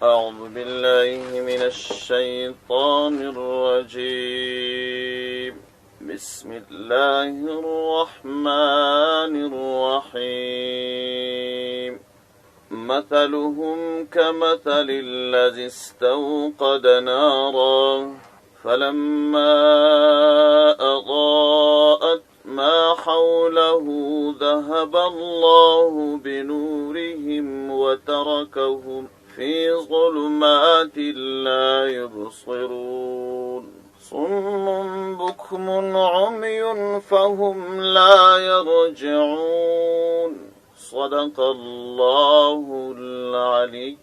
أعوذ بالله من الشيطان الرجيم بسم الله الرحمن الرحيم مثلهم كمثل الذي استوقد نارا فلما أضاءت ما حوله ذهب الله بنورهم وتركهم في ظلمات لا يبصرون صم بكم عمي فهم لا يرجعون صدق الله العلي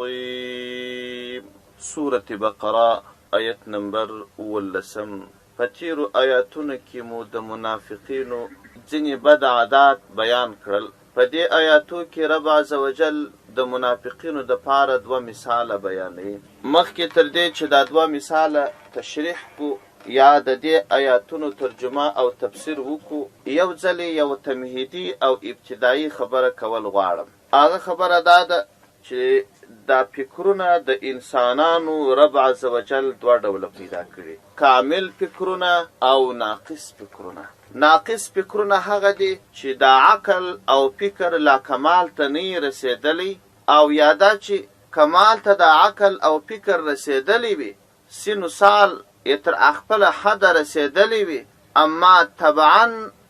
العظيم سورة بقرة آیت نمبر 17 په تېرو آیاتونو کې مو د منافقینو ځینې بد عادات بیان کړل. په دې آیاتو کې رب عزوجل د منافقینو دپاره دوه مثاله بیانوي. مخکې تر دې چې دا دوه مثاله تشریح کړو یا د دې آیاتونو ترجمه او تفسیر وکړو، یو ځلې یوه تمهیدي او ابتدایي خبره کول غواړم. هغه خبره دا ده چې دا فکرونه د انسانانو رب عزوجل دوه ډوله پیدا کړي، کامل فکرونه او ناقص فکرونه. ناقص فکرونه هغه دي چې دا عقل او فکر لا کمال ته نه وي رسېدلی، او یا دا چې کمال ته دا عقل او فکر رسېدلی وي، سن و سال یې تر خپله حده رسېدلی وي، اما طبعا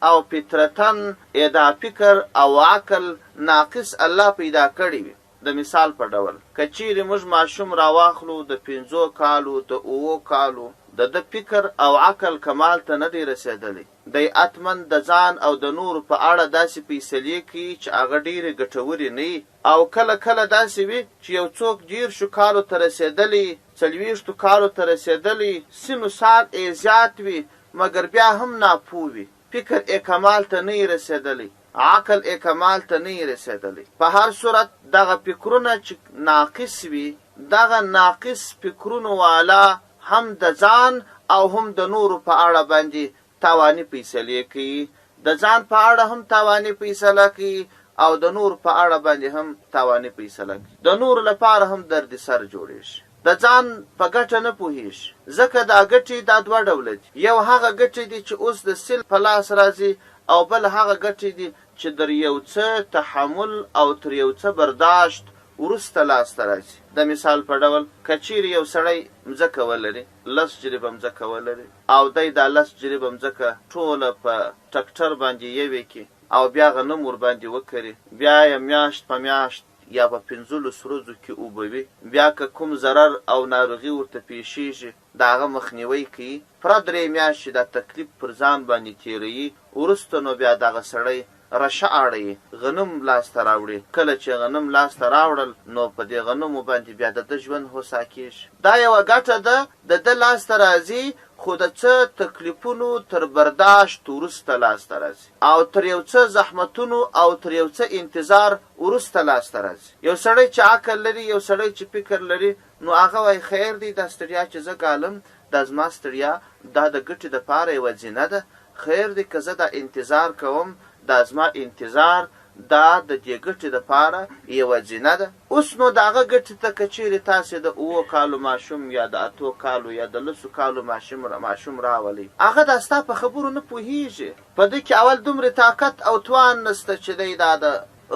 او فطرتا یې دا فکر او عقل ناقص الله پیدا کړی وي. د مثال په ډول که چیرې موږ ماشوم راواخلو د 5 کالو، د 7 کالو، د ده فکر او عقل کمال ته نه دی رسېدلی. دی اتمن د ځان او د نورو په اړه داسې فیصلې کوي چې هغه ډېرې ګټورې نه وي، او کله کله داسې وي چې یو څوک 30 کالو ته رسېدلی، 40 کالو ته رسېدلی، سن و سال یې زیات وي، مګر بیا هم ناپوه وي، فکر یې کمال ته نه وي رسېدلی، عقل یې کمال ته نه وي رسېدلی. په هر صورت دغه فکرونه چې ناقص وي، دغه ناقص فکرونو والا هم د ځان او هم د نورو په اړه باندې تاواني فیصلې کوي، د ځان په اړه هم تاواني فیصله کوي او د نورو په اړه باندې هم تاواني فیصله کوي، د نورو لپاره هم درد سر جوړیږي، د ځان په ګټه نه پوهیږي. ځکه دا ګټې دا دوه ډوله دي، یو هغه ګټې دي چې اوس د سیل په لاس راځي، او بل هغه ګټې دي چې در یو څه تحمل او تر یو څه برداشت وروسته لاسته راځي. د مثال په ډول که چیرې یو سړی مځکه ولري، 10 جریبه مځکه ولري، او دی دا 10 جریبه مځکه ټوله په ټکټر باندې یوې کړي او بیا غنم ورباندې وکري، بیا یې میاشت په میاشت یا په 15 ورځو کې اوبوي، بیا که کوم ضرر او ناروغي ورته پېښېږي د هغه مخنیوی کوي، پوره 3 میاشتې دا تکلیف پر ځان باندې تېروي، وروسته نو بیا دغه سړی رشه اړوي، غنم لاسته راوړي. کله چې غنم لاسته راوړل نو په دې غنمو باندې بیا د ده ژوند هوسا کېږي. دا یوه ګټه ده د ده لاسته راځي، خو د څه تکلیفونو تر برداشت وروسته لاسته راځي، او تر یو څه زحمتونو او تر یو څه انتظار وروسته لاسته راځي. یو سړی چې عقل لري، یو سړی چې فکر لري، نو هغه وایي خیر دی، دا ستړیا چې زه ګالم، دا زما ستړیا دا د ګټې دپاره یوه زینه ده، خیر دی که زه دا انتظار کوم، دا زما انتظار دا د دې ګټې دپاره یوه زینه ده. اوس نو د هغه ګټې ته که چیرې تاسې د 7 کالو ماشوم یا د 8 کالو یا د 10 کالو ماشوم راولئ، هغه دا ستا په خبرو نه پوهیږي. په ده کې اول دومره طاقت او توان نشته چې دی دا د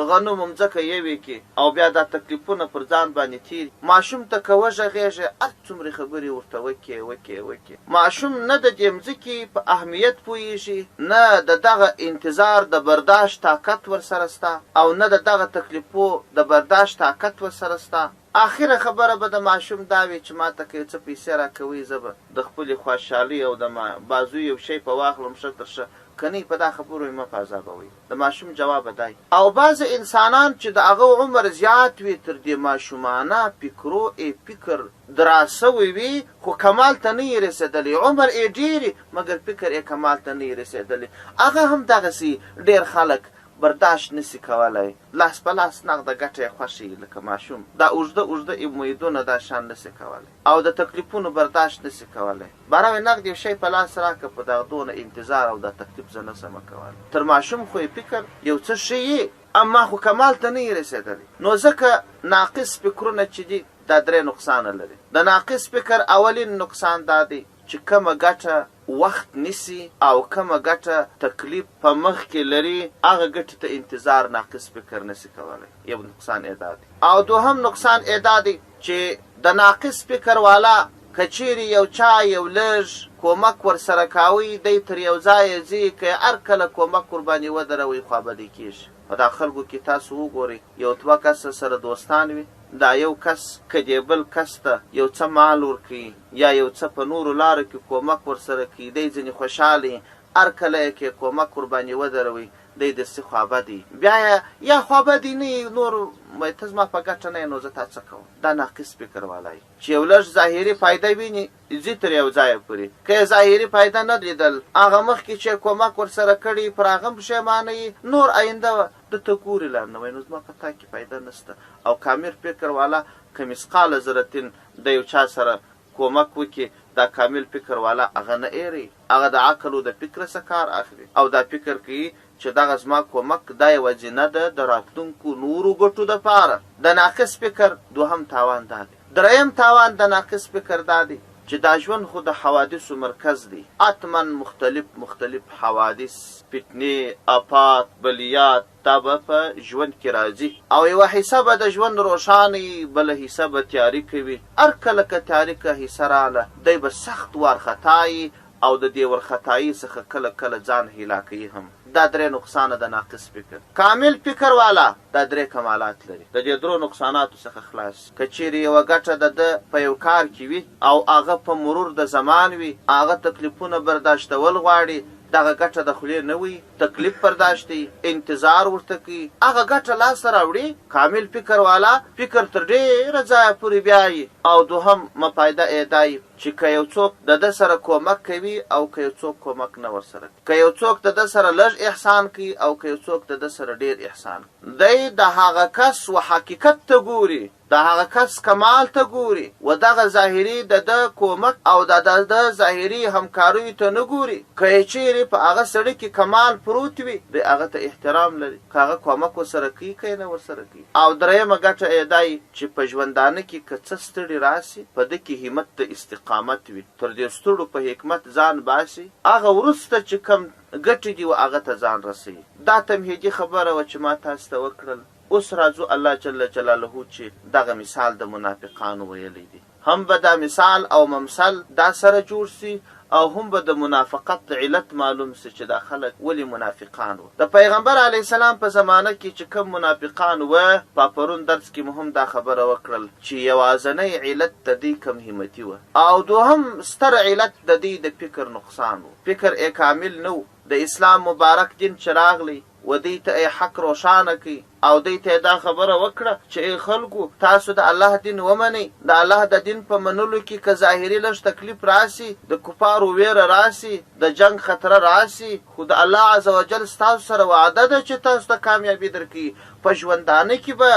غنمو مځکه یوې کړي او بیا دا تکلیفونه پر ځان باندې تېر. ماشوم ته که وغږېږې هر څومره خبرې ورته وکې وکې وکې، ماشوم نه د دې مځکې په اهمیت پوهیږي، نه د دغه انتظار د برداشت طاقت ورسره سته، او نه د دغه تکلیفو د برداشت طاقت ورسره سته. آخره خبره به د ماشوم دا وي چې ما ته که یو څه پیسې راکوئ، زه به د خپلې خوشحالۍ او د بازو یو شی په واخلم ښه تر ښه، که نه په دا خبرو یې مه په عذابوئ. د ماشوم جواب به دی. او بعضې انسانان چې د هغه عمر زیات وي، تر دې ماشومانه فکرو یې فکر درا سوی وي، خو کمال ته نه یې رسېدلی، عمر یې ډېر وي مګر فکر یې کمال ته نه یې رسېدلی. هغه هم دغسې ډېر خلک برداشت نشي کولی، لاس په لاس نغده ګټه یې خوښه وي لکه ماشوم، دا اوږده اوږده امیدونه دا شان نشي کولی او د تکلیفونو برداشت نشي کولی. باره وایي نغد یو شی په لاس راکړه، په دغه دونه انتظار او دا تکلیف زه نه شم کولی. تر ماشوم خو یې فکر یو څه ښه وي. اما خو کمال ته نه یې رسېدلی. نو ځکه ناقص فکرونه چې دي دا درې نقصانه لري. د ناقص فکر اولین نقصان دا دی چې کومه ګټه وخت نیسي او کومه ګټه تکلیف په مخ کې لري هغه ګټې ته انتظار ناقص فکر نشي کولی. یو نقصان یې دا دی. او دوهم نقصان یې دا دی چې د ناقص فکر والا که چیرې یو چا یو لږ کومک ورسره کاوی دی تر یو ځایه ځي که یې هر کله کومک ورباندې ودروئ خوابدی کیږي. په دا خلکو کې تاسو وګورئ یو دوه کسه سره دوستان وي دا یو کس که دې بل کس ته یو څه مال ورکوي یا یو څه په نورو لارو کې کومک ورسره کوي دی ځنې خوشحاله وي هر کله یې که کومک ورباندې ودروئ دی دستي خوابدی بیا یې یا خوابدی نه یي نور وایي ته زما په ګټه نه یې نو زه تا څه کوم. دا ناقص فکر والا یي چې یو لږ ظاهري فایده ویني ځي تر یو ځایه پورې که یې ظاهري فایده نه لیدل هغه مخکې چې یې کومک ورسره کړی پر هغه هم پښېمانه یي نور آینده ده ته ګوري لا نه وایي نو زما په تا کې فایده نشته. او کامل فکر والا که مثقال ذرة د یو چا سره کومک وکړي دا کامل فکر والا هغه نه اېروي هغه د عقل او د فکره څخه کار اخلي او دا فکر کوي چې دغه زما کومک دا یوه زینه ده د راتلونکو نورو ګټو دپاره. د ناقص فکر دوهم تاوان دا دی. دریم تاوان د ناقص فکر دا دی چې دا ژوند خو د حوادثو مرکز دی، حتما مختلف مختلف حوادث، فتنې، آفات، بلیات دا به په ژوند کې راځي او یوه حصه به د ژوند روښانه وي بله حصه به تیاریکه وي، هر کله که تیاریکه حصه راله دی به سخت وارخطا وي او د دې ورخطايۍ څخه کله کله ځان هلاکوي هم. دا درې نقصانه د ناقص فکر. کامل فکر والا دا درې کمالات لري. د دې درو نقصاناتو څخه خلاص شي. که چېرې یوه ګټه د ده په یو کار کې وي او هغه په مرور د زمان وي، هغه تکلیفونه برداشتول غواړي، دغه ګټه د خولې نه وي، تکلیف برداشتوي، انتظار ورته کوي، هغه ګټه لاسته راوړي. کامل فکر والا فکر تر ډېره ځایه پورې بیايي او دوهم مفایده ئې دا وي چې که یو څوک د ده سره کومک کوي او که یو څوک کومک نه ورسره کوي، که یو څوک د ده سره لږ احسان کوي او که یو څوک د ده سره ډېر احسان کوي، دی د هغه کس و حقیقت ته ګوري، د هغه کس کمال ته ګوري، و دغه ظاهري د ده کومک او د ده ظاهري همکاریو ته نه ګوري، که یې چېرې په هغه سړي کې کمال پروت وي، دی هغه ته احترام لري، که هغه کومک ورسره کوي که یې نه ورسره کوي. او درېیمه ګټه ئې دا وي چې په ژوندانه کې که څه ستړي راسي په ده کې همت د استقامت وي تر دې ستړو په حکمت ځان باسي هغه وروسته چې کوم ګټې دي و هغه ته ځان رسوي. دا تمهیدي خبره وه چې ما تاسو ته وکړل اوس راځو الله جل جلاله چې دغه مثال د منافقانو ویلی دی. هم به دا مثال او ممثل دا سره جوړ شي او هم به د منافقت علت معلوم شي چې دا خلک ولې منافقان وه. د پیغمبر علیه السلام په زمانه کې چې کوم منافقان وه په پرون درس کې مو هم دا خبره وکړل چې یواځنی علت د دوی کم همتي وه او دوهم ستر علت د دوی د فکر نقصان وو، فکر ئې کامل نه وو. د اسلام مبارک دین چې راغلی و دوی ته ئې حق روښانه کړ او دوی ته ئې دا خبره وکړه چې ای خلکو! تاسو د الله دین ومنئ، د الله د دین په منلو کې که ظاهري لږ تکلیف راشي، د کفارو ویره راشي، د جنګ خطره راشي، خو د الله عزوجل ستاسو سره وعده ده چې تاسو ته کامیابي درکوي، په ژوندانه کې به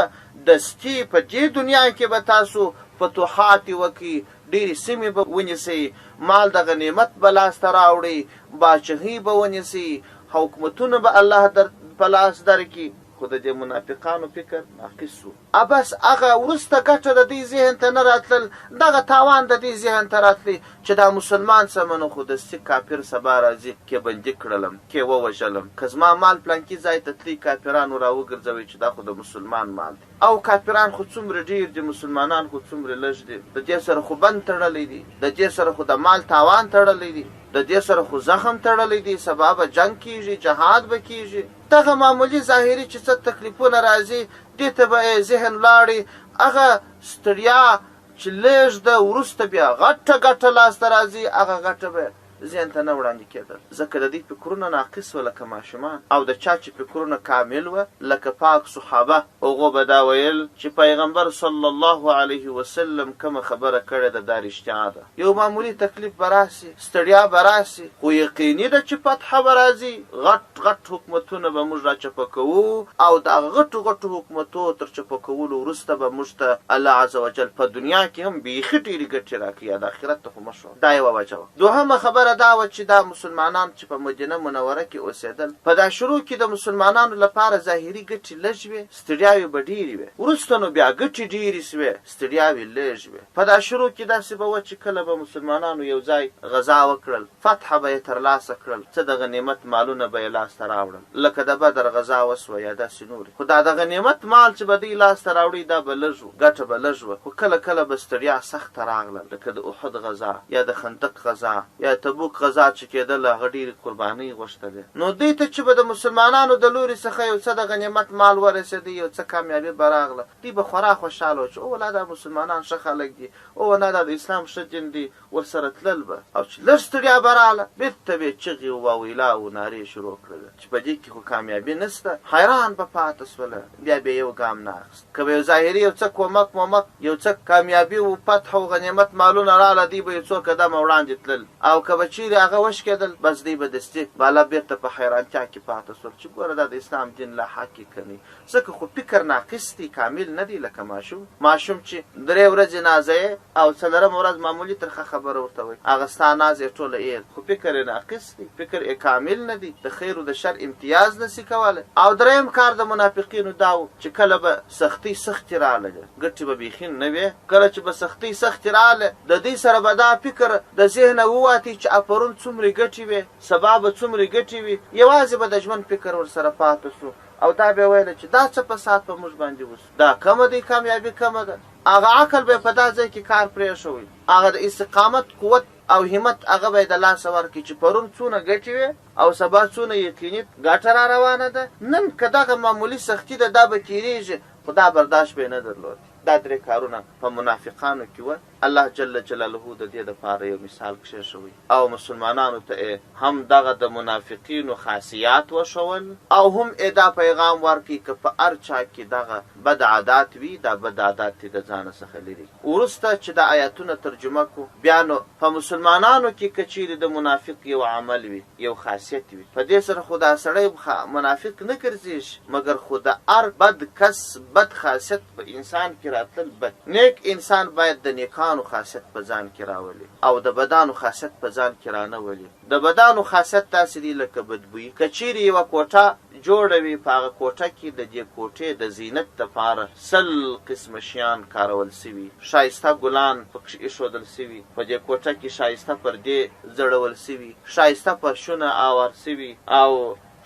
دستي په دې دنیا کې به تاسو فتوحات وکړي، ډېرې سیمې به ونیسئ، مال د غنیمت به لاسته راوړئ، باچهۍ به ونیسئ، حکومتونه به الله در په لاس درکړي. خو د دې منافقانو فکر ناقص وو. بس هغه وروسته ګټه د دوی ذهن ته نه راتلل، دغه تاوان د دوی ذهن ته راتلی چې دا مسلمان سمه نو خو دستي کافر سبا راځي کې بندي کړلم، کې ووژلم، که زما مال پلانکي ځای ته تلی کافرانو راوګرځوی چې دا خو د مسلمان مال دی. او کافران خو څومره ډېر دي، مسلمانان خو څومره لږ دي، د دې سره خو بند تړلی دی، د دې سره خو د مال تاوان تړلی دی، د دې سره خو زخم تړلی دی، سبا به جنګ کېږي، جهاد به کېږي. دغه معمولي ظاهري چې څه تکلیفونه راځي، دې ته به ئې ذهن ولاړي، هغه ستړیا چې لږ ده وروسته بیا غټه ګټه لاسته راځي، هغه غټه به ذهن ته نه وړاندې کېدل، ځکه د دوی فکرونه ناقص وه لکه ماشومان او د چا چې فکرونه کامل وه لکه پاک صحابه، هغو به دا ویل چې پیغمبر صلی الله علیه وسلم کومه خبره کړې ده دا رښتیا ده، یو معمولي تکلیف به راشي، ستړیا به راشي، خو یقیني ده چې فتحه به راځي، غټ غټ حکومتونه به موږ راچپه کوو او د هغه غټو غټو حکومتو تر چپه کولو وروسته به موږ ته الله عزوجل په دنیا کې هم بیخي ډېرې ګټې راکوي، د آخرت ته خو مه شو. دا یوه وجه وه. دوهمه خبره خبره دا وه چې دا مسلمانان چې په مدینه منوره کې اوسېدل، په دا شروع کې د مسلمانانو لپاره ظاهري ګټې لږ وې، ستړیاوې به ډېرې وې. وروسته نو بیا ګټې ډېرې شوې، ستړیاوې لږ وې. په دا شروع کې داسې به وه چې کله به مسلمانانو یو ځای غزا وکړل، فتح به یې ترلاسه کړل، څه د غنیمت مالونه به یې لاسته راوړل، لکه د بدر غزا وشوه یا داسې نورې. خو دا د غنیمت مال چې به دوی لاسته راوړی دا به لږ و، ګټه به لږ وه، خو کله کله به ستړیا سخته راغله، لکه د احد غزا یا د خندق غزا یا تبوک غزا چې کېدله، هغه ډېرې قربانۍ غوښتلې. نو دوی ته چې به د مسلمانانو د لوري څخه یو څه د غنیمت مال ورسېدی، یو څه کامیابي به راغله، دوی به خورا خوشحاله وو چې اوه لا دا مسلمانان ښه خلک دي، اوه نه دا د اسلام ښه دین دی، ورسره تلل به او چې لږ ستړیا به راله بېرته به یې چغې او واویلا او نارې شروع کړلې چې په دې کې خو کامیابي نشته، حیران به پاته شوله، بیا به یې یو ګام نه اخیست. که به یو ظاهري یو څه کومک مومک، یو څه کامیابي او فتح او غنیمت مالونه راله دوی به یو څو قدمه وړاندې تلل او که به چېرې هغه وشکېدل بس دوی به دستي بالا بېرته په حیرانتیا کې پاته شول چې ګوره دا د اسلام دین لا حق کې که نه ځکه خو فکر ناقص دی، کامل نه دی، لکه ماشوم، ماشوم چې درې ورځې نازوې او څلورمه ورځ معمولي ترخه خبره ورته وایي، هغه ستا ناز یې ټوله هېر، خو فکر یې ناقص دی، فکر یې کامل نه دی، د خیر و د شر امتیاز نه شي کولی. او درېیم کار د منافقینو دا و چې کله به سختۍ سختې راللې، ګټې به بیخي نه وې، کله چې به سختۍ سختې رالې، د دوی سره به دا فکر د ذهنه وواتی چې اپرون څومرې ګټې وې، سبا به څومرې ګټې وي، یوازې به د ژوند فکر ورسره پاته شو. او دا به ویل چې دا څه فساد په موږ باندې وشو، دا کومه دی کامیابي کومه ده؟ هغه عقل به په دا ځای کې کار پرېښوی، هغه د استقامت قوت او همت هغه به یې د لاسه ورکړي چې پرون څونه ګټې وې او سبا څونه یقیني ګټه را روانه ده، نن که دغه معمولي سختي ده دا به تېرېږي، خو دا برداشت به یې نه درلود. دا درې کارونه په منافقانو کې وه. الله جل جلاله د دې لپاره یو مثال کښېښوی او مسلمانانو ته ئې هم دغه د منافقینو خاصیات وښول او هم ئې دا پیغام ورکړ که په هر چا کې دغه بد عادات وي دا بد عادات دې د ځانه څخه لرې کړي. وروسته چې دا آیتونه ترجمه کړو بیا نو په مسلمانانو کې که چیرې د منافق یو عمل وي یو خاصیت وي په دې سره خو دا سړی منافق نه ګرځیږي مګر خو د هر بد کس بد خاصیت په انسان کې راتلل بد نیک انسان باید د نیکانو خاصیت په ځان کې راولي او د بدانو خاصیت په ځان کې رانه ولي. د بدانو خاصیت داسې دی لکه بدبویي. که چیرې یوه کوټه جوړه وي په هغه کوټه کې د دې کوټې د زینت لپاره 100 قسمه شیان کارول شوي، ښایسته ګلان پکښې ایښودل شوي، په دې کوټه کې ښایسته پردې ځړول شوي، ښایسته فرشونه آوار شوي او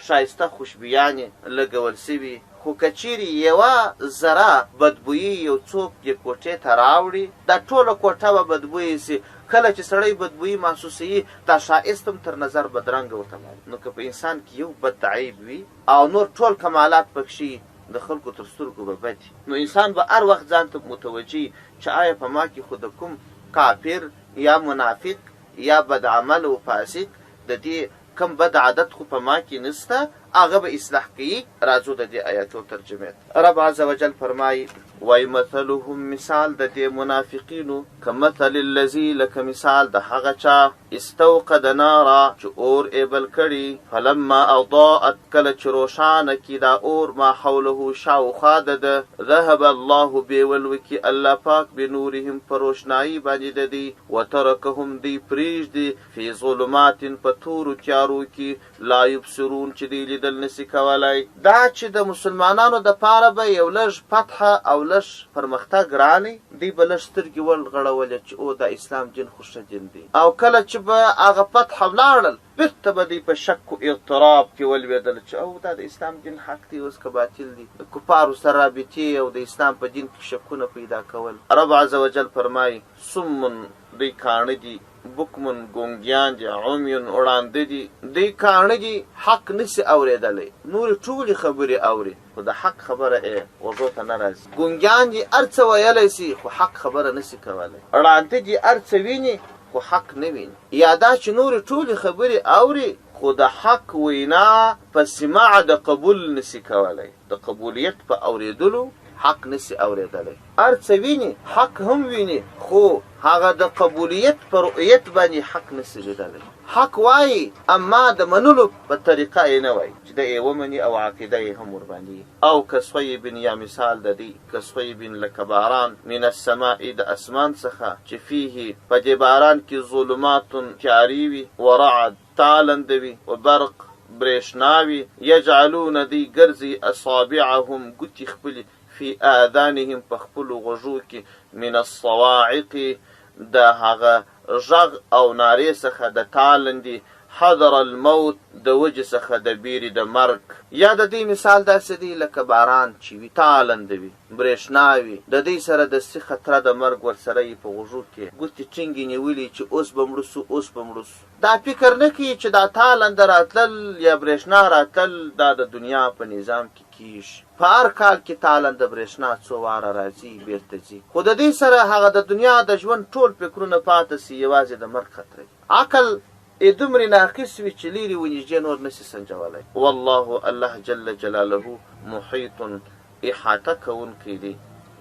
ښایسته خوشبویانې لګول شوي، خو که چیرې یوه ذره بدبویي یو څوک دې کوټې ته راوړي، دا ټوله کوټه به بدبویه شي، کله چې سړی بدبویي محسوسوي، دا ښایست هم تر نظر بدرنګه ورته معلوم. نو که په انسان کې یو بد عیب وي او نور ټول کمالات پکښې وي، د خلکو تر سترګو به بد وي. نو انسان به هر وخت ځان ته متوجه وي چې آیا په ما کې خو د کوم کافر یا منافق یا بد عمل او فاسق د دې کوم بد عادت خو په ما کې نشته، هغه به اصلاح کوي، راځو د دې آیاتو ترجمې ته. رب عز وجل فرمايي. وايي مثلهم مثال د دې منافقینو کمثل الذي لکه مثال د هغه چا استوقد نارا چې اور ئې بل کړي فلما اضاءت کله چې روښانه کړي دا اور ما حوله شاوخوا د ده ذهب الله بیول وکړي الله پاک بنورهم په روښنايي باندې د دوی وترکهم دوی پرېږدي فی ظلمات په تورو تیارو کی لا یبصرون چې دوی لیدل نشي کولای. دا چې د مسلمانانو د پاره به یو لږ فتح او لږ پرمختګ رالی دوی به لږ سترګې ولغړولې چې او دا اسلام دین خو ښه دین دی او کله چې به هغه فتح ولاړل بیرته به دوی په شک و اضطراب کې ولوېدل چې او دا د اسلام دین حق دی اوس که باطل دی د کفارو سره رابطې او د اسلام په دین کې شکونه پیدا کول. رب عزوجل فرمايي، صم دوی کاڼه دي، بکم ګونګیان دي، عمی ړانده دي، دوی کاڼه دي، حق نه شي اورېدلی، نورې ټولې خبرې اوري، خو د حق خبره ئې غوږو ته نه راځي، ګونګیان دي، هر څه ویلی شي، خو حق خبره نه شي کولی، ړانده دي، هر څه ویني، خو حق نه ویني، یا دا چې نورې ټولې خبرې اوري، خو د حق وینا په سماع د قبول نه شي کولی، د قبولیت په اورېدلو حق نه شي اورېدلی. هر څه ویني، حق هم ویني، خو هغه د قبولیت په رؤیت باندې حق نه شي لیدلی. حق وايي اما د منلو په طریقه یې نه وايي چې دی یې ومني او عقیده یې هم ورباندې وي. او کصیب یا مثال د دی کصیب لکه باران من السماء د اسمان څخه چې فیه په دې باران کې ظلمات تیارې وي ورعد تالنده وي وبرق برېښنا وي یجعلون دوی ګرځي اصابعهم ګوتې خپلې فی آذانهم په خپلو غوږو کې من الصواعق د هغه غږ او نارې څخه د تالندې حذر الموت د وجې څخه د بیرې د مرګ. یا د دې مثال داسې دی لکه باران چې وي تالنده وي برېښنا وي د دوی سره دستي خطره د مرګ ورسره وي په غوږو کې ګوتې ټینګې نیولي چې اوس به مړه شو اوس به مړه شو دا فکر نه کوي چې دا تالنده راتلل یا برېښنا راتلل دا د دنیا په نظام کې کیږي. په هر کال کې تالنده برېښنا څو واره راځي بېرته ځي، خو د دوی سره هغه د دنیا د ژوند ټول فکرونه پاته شي، یوازې د مرګ خطره وي. عقل ئې دومرې ناقص وي چې لیرې و نږدې نور نه شي سنجولای. والله الله جل جلاله محیط احاطه کوونکی دی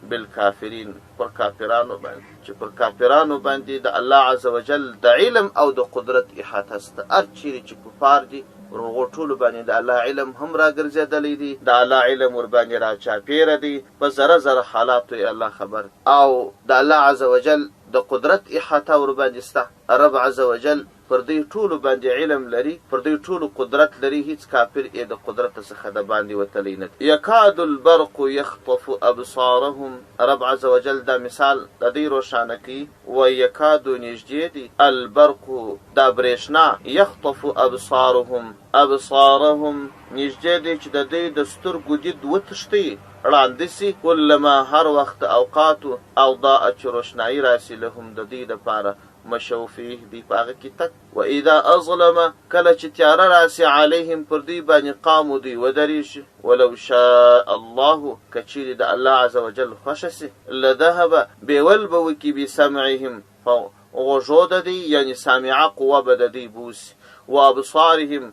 بالکافرین پر کافرانو باندې، چې پر کافرانو باندې د الله عزوجل د علم او د قدرت احاطه شته، هر چیرې چې کفار دي پر هغو ټولو باندې د الله علم هم راګرځېدلی دی، د الله علم ورباندې راچاپېره دی، په ذره ذره حالاتو یې الله خبر دی او د الله عزوجل د قدرت احاطه ورباندې شته، رب عزوجل پر دوی ټولو باندې علم لري، پر دوی ټولو قدرت لري، هیڅ کافر ئې د قدرته څخه د باندې وتلی نه دی. یکاد البرق یخطف ابصارهم، رب عزوجل دا مثال د دوی روښانه کوي، وایي یکاد نږدې دی، البرق دا برېښنا، یخطف ابصارهم، ابصارهم نږدې دی چې د دوی د سترګو دید وتښتي، ړانده شي، کلما هر وخت اوقاتو اضاء چې روښنايي راشي لهم د دوی لپاره مشوا فيه دوی په هغه کې تګ واذا اظلم کله چې تیاره راسي علیهم پر دوی باندې قامو دوی ودرېږي ولو شاء الله که چیرې د الله عز وجل خوښه سي لذهب بیول به وکي بسمعهم په غوږو د دوی یعنی سامعه قوه به د دوی بوسي وابصارهم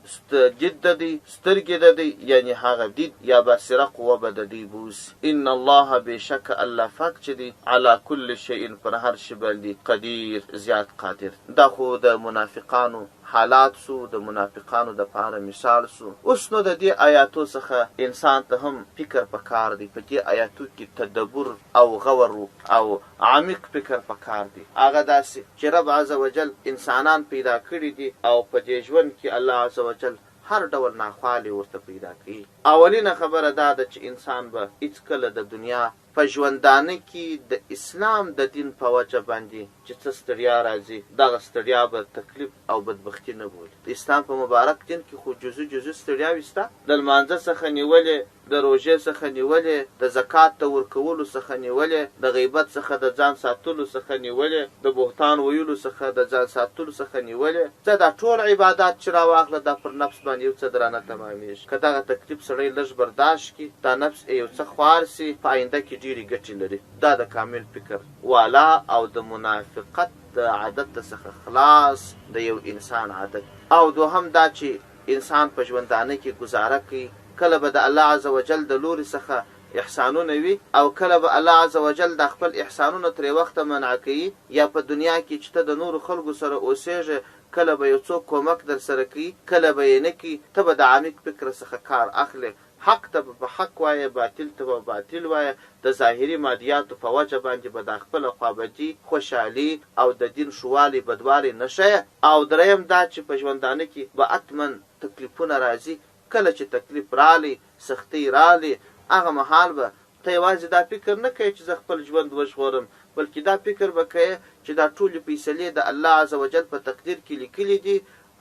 دید د دوی سترګې د دوی یعنی هغه دید یا بصیره قوه به د دوی بوسي. ان الله بېشکه الله فاک چې دی علی کل شیء پر هر شي باندې قدیر زیات قادر دی. دا خو د منافقانو حالات شو، د منافقانو د پاره مثال شو. اوس نو د دې آیاتو څخه انسان ته هم فکر په کار دی، په دې آیاتو کې تدبر او غور او عمیق فکر په کار دی، هغه داسې چې رب عزوجل انسانان پیدا کړي دي او په دې ژوند کې الله عزوجل هر ډول ناخوالې ورته پیدا کوي. اولینه خبره دا ده چې انسان به هیڅکله د دنیا په ژوندانه کې د اسلام د دین په وجه باندې چې څه ستړیا راځي دغه ستړیا به تکلیف او بدبختي نه بولي. د اسلام په مبارک دین کې خو جزو جزو ستړیاوې شته، د لمانځه څخه نیولې د روژې څخه نیولې، د زکات د ورکولو څخه نیولې، د غیبت څخه د ځان ساتلو څخه نیولې، د بهتان ویلو څخه د ځان ساتلو څخه نیولې، ځه دا ټول عبادات چې راواخله دا پر نفس باندې یو څه درانه تمامیږي، که دغه تکلیف سړی لږ برداشت کړي، دا نفس ئې یو څه خوار شي، په آینده کې ډیرې ګټې لري. دا د کامل فکر والا او د منافقت د عادت څخه خلاص د یو انسان عادت دی. او دوهم دا چې انسان په ژوندانه کې ګزاره کوي، کله به د الله عزوجل د لوري څخه احسانونه وي او کله به الله عزوجل دا خپل احسانونه ترې وخته منع کوي، یا په دنیا کې چې ته د نورو خلکو سره اوسېږې کله به یو څوک کومک درسره کوي کله به یې نه کوي، ته به د عمیق فکر څخه کار اخلې، حق ته به په حق وایې باطل ته به باطل وایې، د ظاهري مادیاتو په وجه باندې به دا خپله خوابدي، خوشحالي او د دین ښووالی بدوالی نه ښیې. او دریم دا چې په ژوندانه کې به حتماً تکلیفونه راځي، کله چې تکلیف رالی، سختۍ راغلې، هغه مهال به ته یوازې دا فکر نه کوې چې زه خپل ژوند وژغورم، بلکې دا فکر به کوې چې دا ټولې فیصلې د الله عزوجل په تقدیر کې لیکلې دي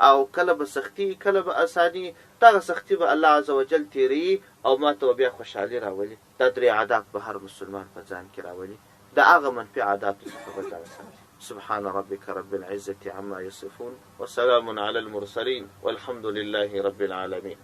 او کله به سختي وي، کله به اساني وي، دغه سختي به الله عزوجل تېروي او ماته به بیا خوشحالي راولي. دا درې عادات به هر مسلمان په ځان کې راولي، د هغه منفي عاداتو څخه به ځان ساتي. سبحان ربک رب العزة عما یصفون وسلام علی المرسلین والحمد لله رب العالمین.